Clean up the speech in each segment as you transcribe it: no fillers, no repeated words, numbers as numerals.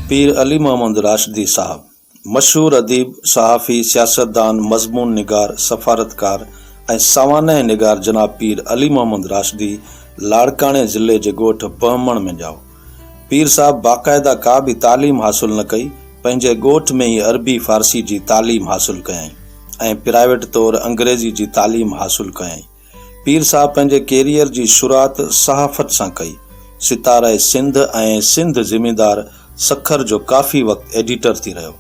پير علي محمد راشدي صاحب، مشهور اديب، صحافي، سياستدان، مضمون نگار، سفارتڪار ۽ سوانح نگار جناب پير علي محمد راشدي لاڙڪاڻي ضلعي جي ڳوٺ بهمڻ ۾ ڄائو. پير صاحب باقاعده ڪا به تعليم حاصل نه ڪئي، پنهنجي ڳوٺ ۾ ئي عربي فارسي جي تعليم حاصل ڪيائين ۽ پرائيويٽ طور انگريزي جي تعليم حاصل ڪيائين. پير صاحب پنهنجي ڪيريئر جي شروعات صحافت سان ڪئي. ستاره سنڌ ۽ سنڌ زميندار سکر جو ڪافي وقت ايڊيٽر ٿي رهيو.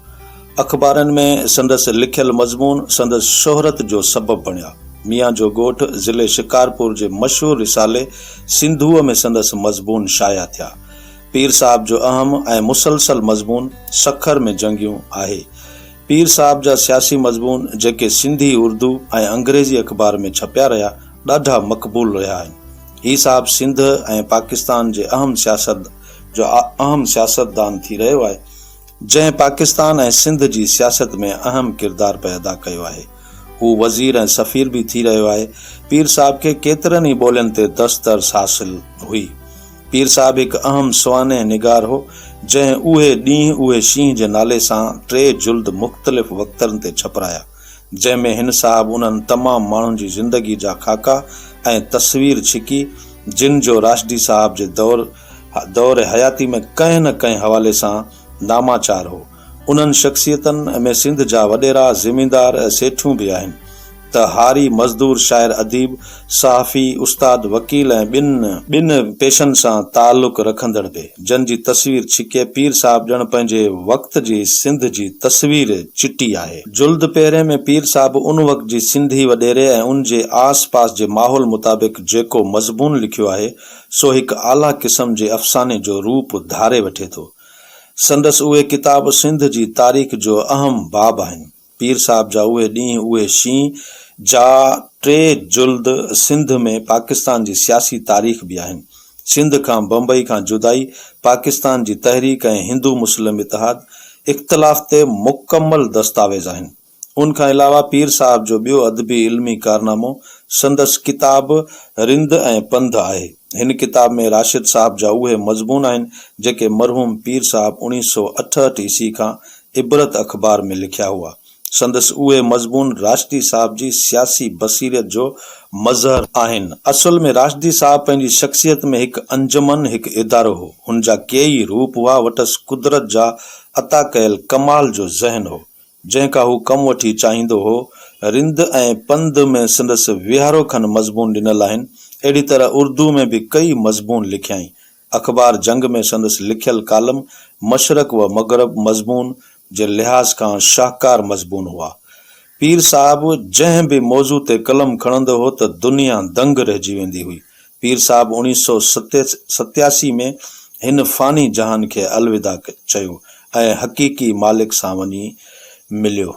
اخبارن ۾ سندس لکيل مضمون سندس شهرت جو سبب بڻيا. ميان جو ڳوٺ ضلعي شڪارپور جي مشهور رسالي سنڌوء ۾ سندس مضمون شايع ٿيا. پير صاحب جو اهم ۽ مسلسل مضمون سکر ۾ جنگيون آهي. پير صاحب جا سياسي مضمون جيڪي سنڌي، اردو ۽ انگريزي اخبار ۾ ڇپيا رهيا، ڏاڍا مقبول رهيا آهن. هي صاحب سنڌ ۽ پاڪستان جي اهم سياست جو اهم سياستدان ٿي رهيو آهي، جنهن پاڪستان ۽ سنڌ جي سياست ۾ اهم ڪردار پئي ادا ڪيو آهي. هو وزير ۽ سفير به ٿي رهيو آهي. پير صاحب کي ڪيترن ئي ٻولين تي دسترس حاصل هئي. پير صاحب هڪ اهم سوانح نگار هو، جنهن اهي ڏينهن اهي شينهن جي نالي سان ٽي جلد مختلف وقتن تي ڇپرايا، جنهن ۾ هن صاحب انهن تمام ماڻهن جي زندگي جا خاڪا ۽ تصوير ڇڪي، جن جو راشدي صاحب جي دور دور حياتي ۾ ڪنهن نه ڪنهن حوالي سان ناماچار هو. انهن شخصيتن ۾ سنڌ جا وڏيرا، زميندار ۽ سيٺيون به آهن ته هاري، مزدور، شاعر، اديب، صحافي، استاد، وڪيل ۽ ٻين ٻين پيشن سان تعلق رکندڙ به، جن جي تصوير ڇڪي پير صاحب ڄڻ پنهنجي وقت جي سنڌ جي تصوير چٽي آهي. جلد پهرين ۾ پير صاحب ان وقت جي سنڌي وڏيري ۽ ان جي آس پاس جي ماحول مطابق جيڪو مضمون لکيو آهي، سو هڪ اعليٰ قسم جي افساني جو روپ ڌاري وٺي ٿو. سندس اهي ڪتاب سنڌ جي تاريخ جو اهم باب آهن. پير صاحب جا اهي ڏينهن اهي شينهن جا ٽي جلد سنڌ ۾ پاڪستان جي سياسي تاريخ به آهن. سنڌ کان بمبئي کان جدائي، پاڪستان جي تحريڪ ۽ هندو مسلم اتحاد، اختلاف تي مڪمل دستاويز آهن. ان کان علاوه پير صاحب جو ٻيو ادبي علمي ڪارنامو سندس ڪتاب رند ۽ پنڌ آهي. هن ڪتاب ۾ راشد صاحب جا اهي مضمون آهن، جيڪي مرحوم پير صاحب اوڻيهه سو اٺهٺ عيسوي کان عبرت اخبار ۾ لکيا هئا. سندس اهي مضمون راشدي صاحب جي سياسي بصيرت جو مظهر آهن. اصل ۾ راشدي صاحب پنهنجي شخصيت ۾ هڪ انجمن، هڪ ادارو هو. هن جا ڪيئي روپ هئا، وٽس قدرت جا عطا ڪيل ڪمال جو ذهن هو. جنهن کان هو ڪم وٺي چاهيندو هو. رند ۽ پنڌ ۾ سندس ويهارو کن مضمون ڏنل آهن. اهڙي طرح اردو ۾ به ڪيئي مضمون لکيائين. اخبار جنگ ۾ سندس لکيل ڪالم مشرق و مغرب مضمون جي لحاظ کان شاهڪار مضمون هئا. پير صاحب جنهن به موضوع تي قلم کڻندو هو ته دنيا دنگ رهجي ويندي هئي. پير صاحب 1987 ۾ هن فاني جهان کي الوداع چيو ۽ حقيقي مالڪ سان وڃي مليو.